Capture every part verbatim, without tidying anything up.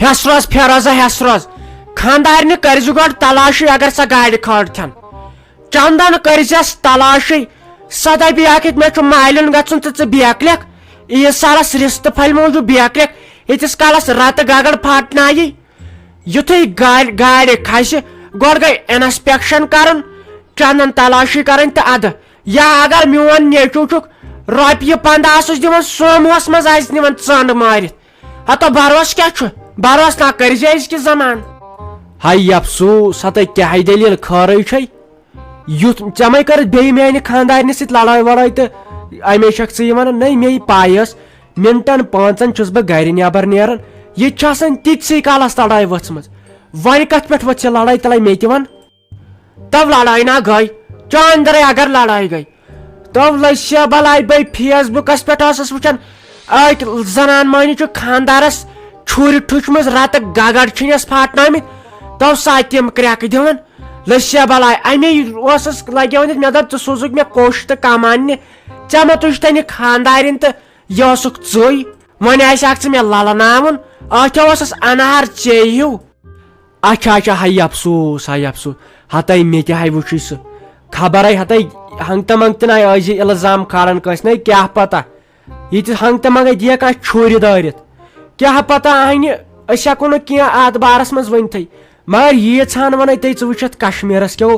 ہٮ۪س روز، فیروزہ، ہٮ۪س روز۔ خانٛدارنہِ کٔرزِ گۄڈٕ تلاشٕے، اگر سۄ گاڑِ کھٲڑ کھٮ۪ن۔ چندن کٔرزٮ۪س تلاشٕے۔ سۄ دپہِ یہِ ہا کتہِ مےٚ چھُ مالِن گژھُن تہٕ ژٕ بیکھ لیکھ۔ عیٖد سالس رِستہٕ پھلہِ موٗجوٗب بیکھ لیکھ۔ ییٖتِس کالس رتہٕ گگڑ پھاٹنایہِ۔ یُتھُے گاڑِ، گاڑِ کھسہِ، گۄڈٕ گٔے inspection کرُن، چندن تلاشی کرٕنۍ تہٕ ادٕ۔ یا اگر میون نیٚچو چھُکھ رۄپیہِ پنٛداہ آسُس دِوان، سوموہس منٛز آسہِ نِوان ژنٛڈ مٲرِتھ۔ ہتو بروسہٕ کیٛاہ چھُ؟ بروسہٕ نا کٔرزِ أزکہِ زمان۔ ہاے افسوس، ہتے کیٛاہ دٔلیٖل خٲرٕے چھے؟ یُتھ ژےٚ مَے کٔرٕتھ بیٚیہِ میانہِ خانٛدارنہِ سۭتۍ لڑٲے وڑٲے تہٕ اَمے چھکھ ژٕ یہِ وَنان؟ نَے، مےٚ یہِ پَے ٲس، مِنٹَن پانٛژَن چھُس بہٕ گَرِ نٮ۪بر نیران۔ ییٚتہِ چھِ آسان تِتسٕے کالَس لڑٲے ؤژھمٕژ۔ وۄنۍ کَتھ پٮ۪ٹھ ؤژھ یہِ لڑٲے تَلَے مےٚ تہِ وَن؟ تَو لڑٲے نا گٔے، چانہِ دَرٕے اگر لڑٲے گٔے۔ تَو لٔج سا بلاے، بہٕ فیس بُکَس پٮ۪ٹھ ٲسٕس وٕچھان، أکۍ زنان مٔہنی چھُ خانٛدارَس چھُرِ ٹھُچمٕژ، رَتہٕ گگڑ چھِنَس پھاٹنٲومٕتۍ، تَو سا تِم کرٛٮ۪کہٕ دِوان۔ لٔسیا بلاے، امی اوسُس لگیومُت، مےٚ دوٚپ، ژٕ سوزُکھ مےٚ کوٚش تہٕ کمانہِ، ژےٚ ما تُج تنہِ خانٛدارِنۍ تہٕ یہِ اوسُکھ ژٕے۔ وۄنۍ آسہِ ہاکھ ژٕ مےٚ للہٕ ناوُن، ٲٹھو اوسُس انہار ژے ہیوٗ۔ اچھا، اچھا، ہاے افسوس، ہاے افسوس، ہتے مےٚ تہِ ہاے وُچھُے سُہ۔ خبرے ہتے ہنٛگتہٕ منٛگتہٕ ناے ٲسۍ زِ الزام کھالان کٲنٛسہِ، نَے کیٛاہ پتہ۔ ییٚتہِ ہنٛگتہٕ منٛگے دِیَکھ کانٛہہ چھُرِ دٲرِتھ۔ کیٛاہ پتہ اہنہِ، أسۍ ہٮ۪کو نہٕ کینٛہہ اتھ بارس منٛز ؤنتھٕے۔ مگر ییٖژ ہن ونَے تۄہہِ، ژٕ وٕچھتھ کشمیرس کیو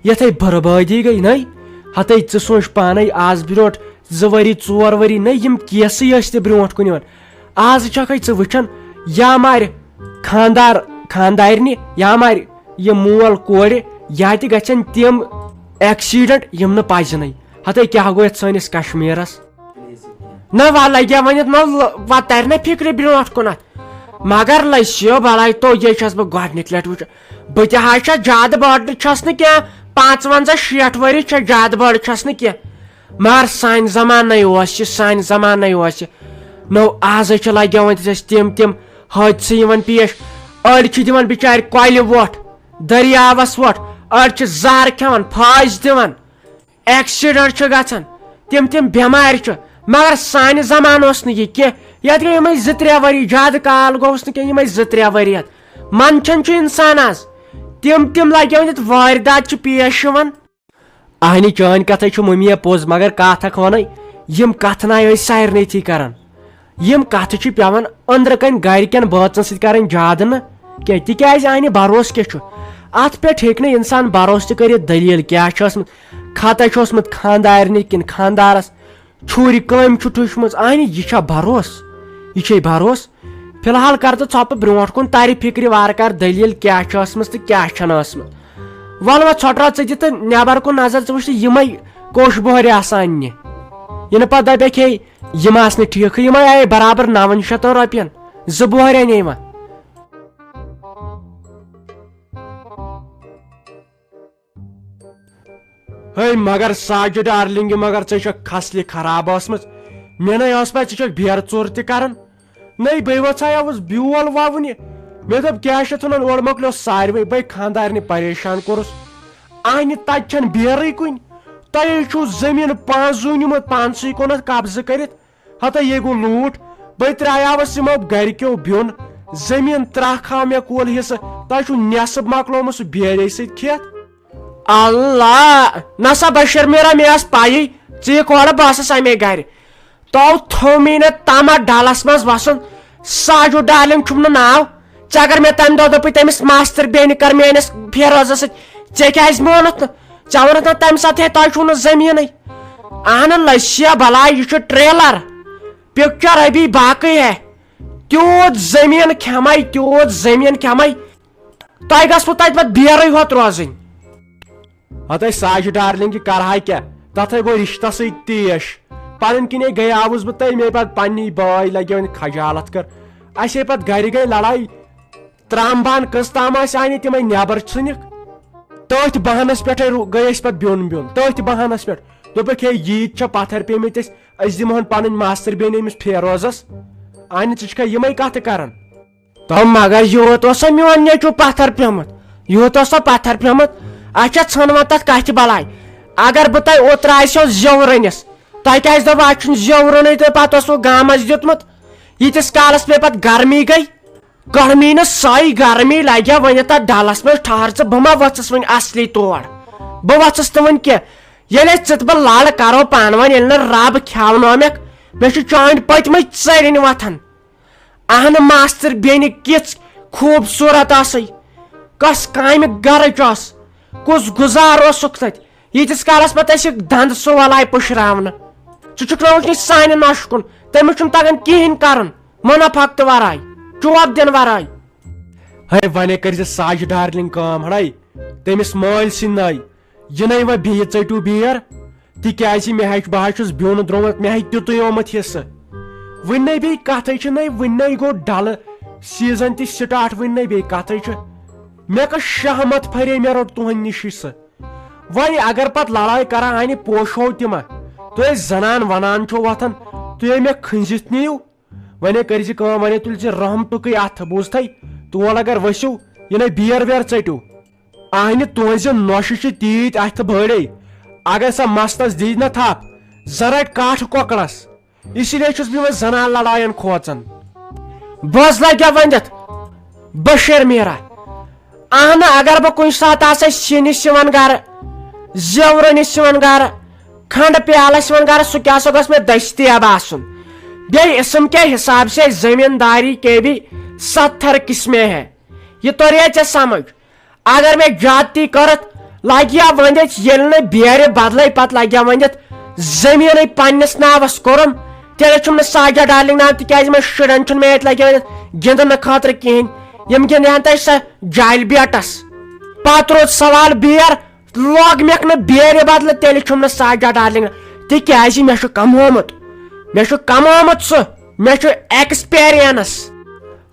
یتھے بربٲدی گٔے نَے۔ ہتے ژٕ سونٛچ پانے، از برونٛٹھ زٕ ؤری، ژور ؤری نَے، یِم کیسٕے ٲسۍ تہِ برونٛٹھ کُن یِوان۔ از چھکھے ژٕ وٕچھان، یا مارِ خاندار، خاندارنہِ، یا مارِ یہِ مول کورِ، یا تہِ گژھن تِم ایکسیڈنٹ، یِم نہٕ پزنٕے۔ ہتے کیٛاہ گوٚو یتھ سٲنِس کشمیرس؟ نہ، وۄنۍ لگہِ ہا وۄنۍ یتھ منٛز ل-، وۄنۍ ترِ نہ فکرِ برونٛٹھ کُنتھ۔ مگر لٔسِو بلاے تو، یے چھس بہٕ گۄڈنِچ لٹہِ وٕچھان۔ بہٕ تہِ حظ چھس زیادٕ بٔڑ نہٕ چھس نہٕ کینٛہہ، پانٛژونزہ شیٹھ ؤری چھس، زیادٕ بٔڑ چھس نہٕ کینٛہہ۔ مگر سانہِ زمانہٕ اوس یہِ، سانہِ زمانہٕ اوس یہِ۔ نو آزے چھِ لگیومٕتۍ اَسہِ تِم تِم حٲدثہٕ یِوان پیش۔ أڑۍ چھِ دِوان بِچارِ کۄلہِ وۄٹھ، دٔریاوس وۄٹھ، أڑۍ چھِ زہر کھٮ۪وان، پھٲسۍ دِوان۔ ایکسیڈنٹ چھُ گژھان، تِم تِم بٮ۪مارِ چھِ۔ مگر سانہِ زمانہٕ اوس نہٕ یہِ کینٛہہ۔ یتھ گٔے یِمے زٕ ترٛےٚ ؤری، زیادٕ کال گوٚوُس نہٕ کینٛہہ، یِمے زٕ ترٛےٚ ؤری یتھ۔ منٛدچھان چھُ انسان از۔ تِم تِم لگیمٕتۍ واردات چھِ پیش یِوان۔ اہنہِ، چٲنۍ کتھے چھِ مُمیا پوٚز، مگر کتھ اکھ ونَے، یِم کتھٕ ناے ٲسۍ سارنٕے تھی کران۔ یِم کتھٕ چھِ پٮ۪وان أنٛدرٕ کنۍ گرِکٮ۪ن بٲژن سۭتۍ کرٕنۍ زیادٕ نہٕ کینٛہہ، تِکیازِ اہنہِ بھروسہٕ کیٛاہ چھُ؟ اتھ پٮ۪ٹھ ہیٚکہِ نہٕ انسان بھروسہٕ تہِ کٔرِتھ، دٔلیٖل کیٛاہ چھِ ٲسمٕژ، خطا چھُ اوسمُت خانٛدارنہِ کِنہٕ خانٛدارس، چھُرِ کٲمۍ چھُ ٹھُچمٕژ۔ اہنہِ، یہِ چھا بھروسہٕ؟ یہِ چھے بھروسہٕ؟ فی الحال کر تہٕ ژھۄپہٕ برونٛٹھ کُن، ترِ فکرِ وارٕ کارٕ دٔلیٖل کیٛاہ چھِ ٲسمٕژ تہٕ کیٛاہ چھَنہٕ ٲسمٕژ۔ وَلہٕ وۄنۍ ژھۄٹراو ژٕ تہِ تہٕ نٮ۪بر کُن نظر، ژٕ وٕچھ تہٕ یِمے کوٚش بۄہرِ آسان نہِ۔ یہِ نہٕ پتہٕ دَپٮ۪کھ ہے یِم آسہٕ نہٕ ٹھیٖکھٕے، یِمے آیے برابر نَوَن شیٚتَن رۄپیَن، زٕ بۄہرِ اَنے وۄنۍ۔ ہے مگر ساجہِ ڈارلنگ، مگر ژےٚ چھکھ خصلہِ خراب ٲسمٕژ۔ مےٚ نے ٲس پاے ژٕ چھکھ بیرٕ ژوٚر تہِ کران۔ نٔے بے وژھایاوُس بیول وونہِ۔ مےٚ دوٚپ کیٛاہ چھِ اتھ ونان، اورٕ مۄکلیو ساروے، بے خانٛدارنہِ پریشان کوٚرُس۔ اہنہِ تتہِ چھنہٕ بیرٕے کُنہِ۔ تۄہے چھُو زٔمیٖن پانٛژھ زوٗنِمُت، پانسٕے کُنتھ قبضہٕ کٔرِتھ۔ ہتا یے گوٚو لوٗٹھ۔ بے ترٛایاوس یِمو گرِکیو بیوٚن۔ زٔمیٖن ترٛکھ آو مےٚ کول حصہٕ۔ تۄہہِ چھُو نٮ۪صٕب مۄکلومُت سُہ بیرے سۭتۍ کھٮ۪تھ۔ اللہ! نسا بشیر میرا، مےٚ ٲس پَیی ژٕ یِکھ اورٕ، بہٕ ٲسٕس اَمے گرِ۔ تو تھوٚو مےٚ نہٕ تَمَتھ ڈَلَس منٛز وَسُن۔ ساجو ڈارلِنٛگ چھُم نہٕ ناو۔ ژےٚ اگر مےٚ تَمہِ دۄہ دوٚپُے تٔمِس ماستٕر بیٚنہِ کٔر میٛٲنِس فیروزَس سۭتۍ، ژےٚ کیٛازِ مونُتھ نہٕ؟ ژےٚ ووٚنُتھ نہ تَمہِ ساتہٕ ہے تۄہہِ چھُو نہٕ زٔمیٖنٕے۔ اہن لٔسیا بلاے، یہِ چھُ ٹریلر۔ پکچر ابھی باقی ہے۔ تیوٗت زٔمیٖن کھٮ۪مَے، تیوٗت زٔمیٖن کھٮ۪مَے۔ تۄہہِ گژھوٕ تتہِ پتہٕ بیرٕے ہوت روزٕنۍ۔ ہتے ساجہِ ڈارلنگ، یہِ کرہا کیٛاہ؟ تتھے گوٚو رشتس سۭتۍ تیش۔ پنٕنۍ کِنۍ گٔیاوُس بہٕ تیٚلہِ، مےٚ پتہٕ پننی بٲے لگیو وۄنۍ خجالت کٔر۔ اسے پتہٕ گرِ گٔے لڑٲے۔ ترامہٕ بانہٕ کٔژ تام ٲسۍ آنہِ تِمے نٮ۪بر ژھٕنِکھ۔ تٔتھۍ بہانس پٮ۪ٹھے رو-، گٔے أسۍ پتہٕ بیوٚن بیوٚن۔ تٔتھۍ بہانس پٮ۪ٹھ دوٚپُکھ، ہے، ییٖتۍ چھا پتھر پیمٕتۍ أسۍ، أسۍ دِمہون پنٕنۍ ماستٕر بیٚنہِ أمِس فیروزس۔ آنہِ، ژٕ چھکھا یِمے کتھٕ کران؟ تو مگر یوٗت اوسا میون نیٚچو پتھر پیومُت؟ یوٗت اوسا پتھر پیومُت؟ اچھا، ژھٕن وۄنۍ تتھ کتھِ بلاے۔ اگر بہٕ تۄہہِ اوترٕ آسیو زیو رٔنِس، تۄہہِ کیازِ دوٚپ اتھ چھُنہٕ زیو رُنٕے تہٕ پتہٕ اوسوٕ گامس دیُتمُت؟ ییٖتِس کالس مےٚ پتہٕ گرمی گٔے، گرمی نہٕ سۄے گرمی لگیا وۄنۍ یتھ ڈلس منٛز ٹھہر ژٕ، بہٕ ما وۄژھس وۄنۍ اصلی تور؟ بہٕ وۄژھس نہٕ وۄنۍ کینٛہہ۔ ییٚلہِ أسۍ ژٕ تہٕ بہٕ لڑ کرو پانہٕ ؤنۍ، ییٚلہِ نہٕ رب کھیاونٲومکھ، مےٚ چھُ چانڈ پٔتمٕے ژٔرِنۍ وۄتھان۔ اہنہٕ ماستٕر بیٚنہِ کِژھ خوٗبصوٗرت ٲسٕے، کۄس کامہِ گرٕچ ٲس، کُس گُزار اوسُکھ تتہِ، ییٖتِس کالس پتہٕ اَسہِ دندٕ سُہ ولاے پُشراونہٕ۔ ژٕ چھُکھ نہٕ وٕنکیٚن سانہِ نۄشہِ کُن، تٔمِس چھُنہٕ تگان کِہیٖنۍ کرُن، منافقتہٕ ورٲے، چوب دِنہٕ ورٲے۔ ہے، ونے کٔرۍ زِ ساجہِ ڈارلنگ کٲم ہڑے، تٔمِس مٲلۍ سٕنٛدۍ ناوِ۔ یہِ نے وۄنۍ بیٚیہِ ژٔٹِو بیر، تِکیازِ مےٚ ہا چھُ، بہٕ ہا چھُس بیوٚن درٛومُت، مےٚ ہا تیُتُے آمُت حصہٕ۔ وٕنہِ نے بیٚیہِ کتھے چھِ، نے وٕنہِ نے گوٚو ڈلہٕ سیزن تہِ سٹارٹ، وٕنہِ نے بیٚیہِ کتھے چھِ۔ مےٚ کۄس شہمت پھرے، مےٚ روٚٹ تُہنٛدِ نِش حصہٕ۔ وۄنۍ اگر پتہٕ لڑٲے کران انہِ پوشو تہِ ما، تُہۍ ٲسۍ زنان ونان چھو وۄتھان، تُہۍ ہے مےٚ کھٔنزِتھ نِیِو۔ وۄنۍ ہے کٔرۍ زِ کٲم، وۄنۍ ہے تُلۍ زِ رحمتُکٕے اتھٕ، بوٗزتھے؟ تول اگر ؤسِو، یہِ نے بیر ویر ژٔٹِو۔ اہنہِ تُہنٛزِ نۄشہِ چھِ تیٖتۍ اتھٕ بٲڑے، اگر سۄ مستس دِیہِ نہ تھپھ، زن رٹہِ کاٹھ کۄکرس۔ اسی لیے چھُس بہٕ یِمن زنان لڑاین کھوژان۔ بوز لگیا ؤنِتھ بشیر میرا، اہنہٕ اگر بہٕ کُنہِ ساتہٕ آسے سِنِس یِوان گرٕ، زیورٕنِس یِوان گرٕ، کھنڈٕ پیالس یِوان گرٕ، سُہ کیٛاہ سا گوٚژھ مےٚ دٔستیاب آسُن۔ بیٚیہِ اسم کہِ حساب سے زمیٖنداری کے بھی ستھر قسمے ہے۔ یہِ توٚریا ژےٚ سمجھ؟ اگر مےٚ زیادتی کٔرٕتھ، لگہِ یا ؤنِتھ، ییٚلہِ نہٕ بیرِ بدلے پتہٕ لگہِ یا ؤنِتھ زٔمیٖنٕے پننِس ناوس کوٚرُم، تیٚلہِ چھُم نہٕ ساجا ڈارلنگ ناو، تِکیازِ مےٚ شُرٮ۪ن چھُنہٕ مےٚ ییٚتہِ لگہِ یا ؤنِتھ گِنٛدنہٕ خٲطرٕ کِہینۍ۔ یِم گِنٛدِ ہن تتہِ سۄ جالہِ بیٹس۔ پتہٕ روٗد سوال بیر، لوگ مےٚ نہٕ بیرِ بدلہٕ، تیٚلہِ چھُم نہٕ ساجا ڈارلنگ ناو، تِکیازِ مےٚ چھُ کمومُت، مےٚ چھُ کمومُت سُہ، مےٚ چھُ ایکسپیرینس۔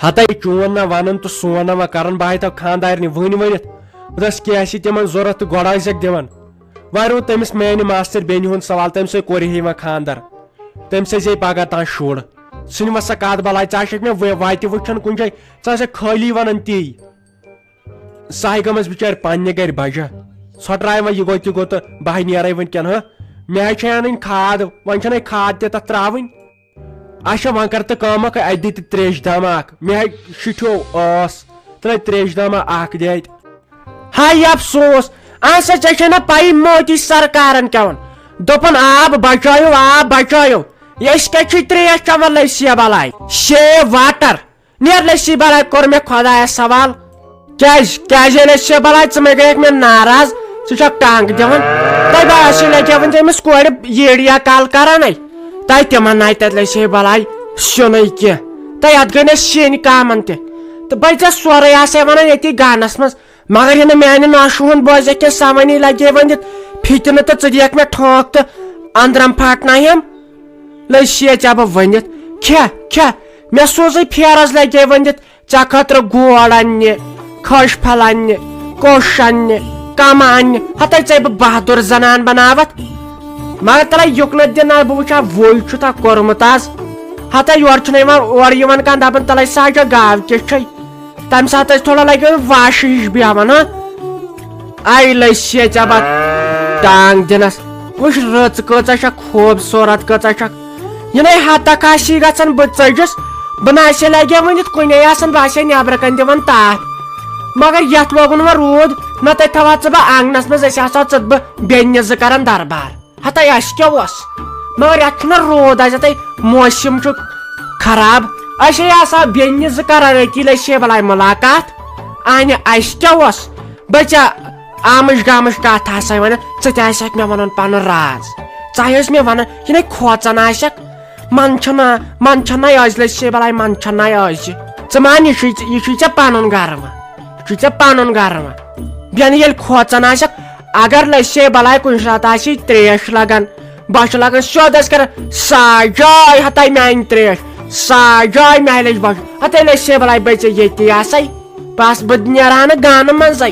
ہتے چون نہ ونان تہٕ سون نہ وۄنۍ کران، بہٕ ہاے تھاو خاندارنہِ وٕنۍ ؤنِتھ۔ بہٕ دس کیٛاہ آسہِ تِمن ضروٗرت تہٕ گۄڈٕ ٲسۍ زٮ۪کھ دِوان۔ وۄنۍ روٗد تٔمِس میانہِ ماستٕر بیٚنہِ ہُنٛد سوال، تٔمۍ سۭتۍ کوٚر ہے وۄنۍ خاندر۔ تٔمۍ سۭتۍ زے پگاہ تام شُر۔ ژھٕنہِ وۄنۍ سۄ کتھ بلاے، ژٕ آسکھ مےٚ وۄنۍ وتہِ وٕچھان کُنہِ جایہِ، ژٕ آسکھ خٲلی ونان تی۔ سۄ ہاے گٔمٕژ بچٲرۍ پننہِ گرِ بجا۔ ژھۄٹراے وۄنۍ یہِ گوٚو تہِ گوٚو تہٕ بہٕ ہاے نیرے وٕنکٮ۪ن، ہہ؟ مےٚ ہاے چھے انٕنۍ کھاد، وۄنۍ چھنہٕ کھاد تہِ تتھ تراوٕنۍ۔ اچھا، وۄنۍ کر تہٕ کٲم اکھ، اتہِ دِ تہِ تریش دام اکھ، مےٚ ہاے شِٹھیو ٲس، ترٲے تریش دام اکھ دِ اتہِ۔ ہاے افسوس، اہن سا ژےٚ چھے نہ پَیی مودی سرکارن کیٛاہ ووٚن؟ دوٚپُن آب بچٲیِو، آب بچٲیِو۔ یہِ أسۍ کتہِ چھِ تریش چٮ۪وان لٔسی بلاے؟ شیو واٹر۔ نیر لٔسی بلاے کوٚر مےٚ خۄدایس سوال۔ کیٛازِ؟ کیٛازِ ییٚلہِ أسۍ چھِ بلاے ژٕ مےٚ گٔیَکھ مےٚ ناراض، ژٕ چھَکھ ٹانٛگ دِوان۔ تۄہہِ باسیو لگیوٕ تٔمِس کورِ ییٖڈیا کال کران ہے۔ تۄہہِ تِمن ناے تتہِ لٔسی بلاے سیُنٕے کینٛہہ۔ تۄہہِ اتھ گٔے نہ سِنۍ کامن تہِ۔ تہٕ بہٕ ژےٚ سورُے آسے ونان ییٚتی گانس منٛز۔ مگر یہِ نہٕ میانہِ نۄشہِ ہُنٛد بوزِ کینٛہہ، سۄ وَنی لگے ؤنِتھ فِتنہٕ تہٕ ژٕ دِکھ مےٚ ٹھونٛک تہٕ أنٛدرم پھاٹنایم۔ لٔج شیٚے ژےٚ بہٕ ؤنِتھ، کھےٚ، کھےٚ۔ مےٚ سوٗزٕے پھیرس لگے ؤنِتھ ژےٚ خٲطرٕ گوڑ اننہِ، کھٔج پھل اننہِ، کوٚش اننہِ، کمہٕ اننہِ۔ ہتے ژےٚ بہٕ بہادُر زنان بناوتھ۔ مگر تلے یُکنتھ دِ نہ، بہٕ وٕچھا وُے چھُتھا کوٚرمُت از۔ ہتے یورٕ چھُنہٕ یِوان، اورٕ یِوان کانٛہہ دپان تلے سا چھا گاو کِژھ چھے۔ تمہِ ساتہٕ ٲسۍ تھوڑا لگہِ واش ہِش بیہوان، ہاں؟ آے لٔسۍ چھے ژےٚ پتہٕ ٹانگ دِنس۔ وٕچھ رٕژ کۭژاہ چھکھ، خوٗبصوٗرت کۭژاہ چھکھ۔ یِنَے ہتک آسی گژھان بہٕ ژٔجِس، بہٕ نہ آسے لگہِ ؤنِتھ کُنے آسان، بہٕ آسے نٮ۪برٕ کنہِ دِوان تاپھ۔ مگر یتھ لوگُن وۄنۍ روٗد، نتہٕ تھاوہا ژٕ بہٕ آنگنس منٛز، أسۍ آسہو ژٕ تہٕ بہٕ بیٚنہِ زٕ کران دربار۔ ہتے اَسہِ کیٛاہ اوس؟ مگر یَتھ چھُنہ روٗد، اَسہِ ہتے موسِم چھُ خراب۔ اَسے آسہٕ ہا بیٚنہِ زٕ کران أتی لے سے بلاے مُلاقات۔ اَنہِ اَسہِ کیٛاہ اوس؟ بہٕ ژےٚ آمٕچ گامٕچ کَتھ آسے وَنان، ژٕ تہِ آسکھ مےٚ وَنان پَنُن راز۔ ژٕ ہے ٲس مےٚ وَنان، یہِ نے کھوژان آسکھ۔ من چھَنہ، من چھَنہ أزۍ لے سے بلاے، من چھَنہ أزۍ۔ ژٕ مان، یہِ چھُے، یہِ چھُے ژےٚ پَنُن گَرٕ وۄنۍ۔ یہِ چھُے ژےٚ پَنُن گَرٕ وۄنۍ۔ بیٚنہِ ییٚلہِ کھوژان آسکھ، اگر لٔسے بلاے کُنہِ ساتہٕ آسی تریش لگان، بۄچھِ لگان، سیوٚد آسہِ کران، ساے جاے ہتاے میانہِ تریش، ساے جاے میلج بۄچھِ۔ ہتے لٔسے بلاے بچے ییٚتی آسے، بس بہٕ نیرٕ ہا نہٕ گانہٕ منٛزے۔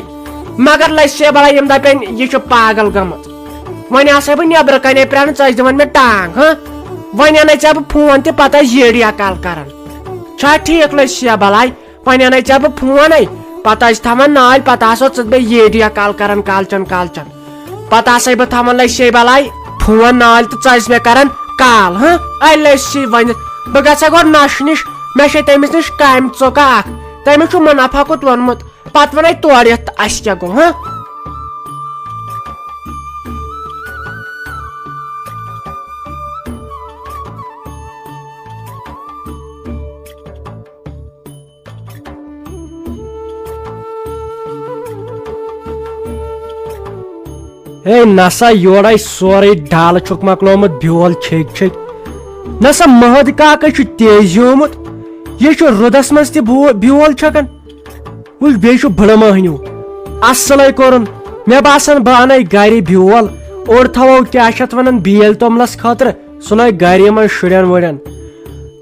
مگر لٔسے بلاے یِم دپن، یہِ چھُ پاگل گٔمٕژ۔ وۄنۍ آسے بہٕ نیبرٕ کنے پرٛاران، ژٕ ٲسۍ دِوان مےٚ ٹانگ، ہاں؟ وۄنۍ انے ژےٚ بہٕ فون تہِ پتہٕ ٲسۍ ییڈیا کال کران۔ چھا ٹھیٖک لٔسے بلاے؟ وۄنۍ انے ژےٚ بہٕ فونے، پتہٕ ٲسۍ تھاوان نٲلۍ، پتہٕ آسو ژٕ بیٚیہِ ییڈیا کال کران کالچن کالچن۔ پتہٕ آسے بہٕ تھاوان لٔسے بلاے فون نٲلۍ تہٕ ژٕ ٲسۍ مےٚ کران کال، ہاں؟ اے لٔسی ؤنِتھ، بہٕ گژھے گۄڈٕ نۄشہِ نِش، مےٚ چھے تٔمِس نِش کامہِ ژوٚکا اکھ۔ تٔمِس چھُ منافع کوٚت ووٚنمُت، پتہٕ ونے تورٕ یتھ تہٕ اسہِ کیٛاہ گوٚو، ہاں؟ ہے نسا، یورے سورُے ڈل چھُکھ مۄکلومُت بیول چھٔکۍ چھٔکۍ۔ نسا، محد کاکے چھُ تیزیومُت۔ یہِ چھُ رُدس منٛز تہِ بو-، بیول چھکان۔ وٕچھ، بیٚیہِ چھُ بٕڑٕ مٔہنیوٗ۔ اصلے کوٚرُن۔ مےٚ باسان، بہٕ اَنَے گرِ بیول۔ اوٚڑ تھاوو، کیٛاہ چھِ اَتھ وَنان، بیٲلۍ توٚملَس خٲطرٕ۔ سُہ لٲگۍ گرِ یِمَن شُرٮ۪ن وُرٮ۪ن۔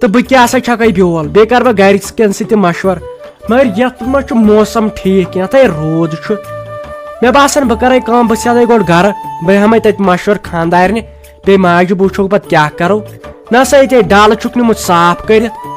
تہٕ بہٕ کیٛاہ سا چھَکَے بیول؟ بیٚیہِ کَرٕ بہٕ گرِکٮ۪ن سۭتۍ تہِ مَشوَر۔ مگر یَتھ منٛز چھُ موسم ٹھیٖک کینٛہہ، یَتھَے روٗد چھُ۔ مےٚ باسان، بہٕ کَرَے کٲم، بہٕ سیٚدَے گۄڈٕ گرٕ۔ بہٕ ہٮ۪مَے تَتہِ مَشوَر خانٛدارنہِ۔ بیٚیہِ ماجہِ، بہٕ وٕچھو پتہٕ کیٛاہ کرو۔ نہ سا، ییٚتہِ ڈل چھُکھ نیوٗمُت صاف کٔرِتھ۔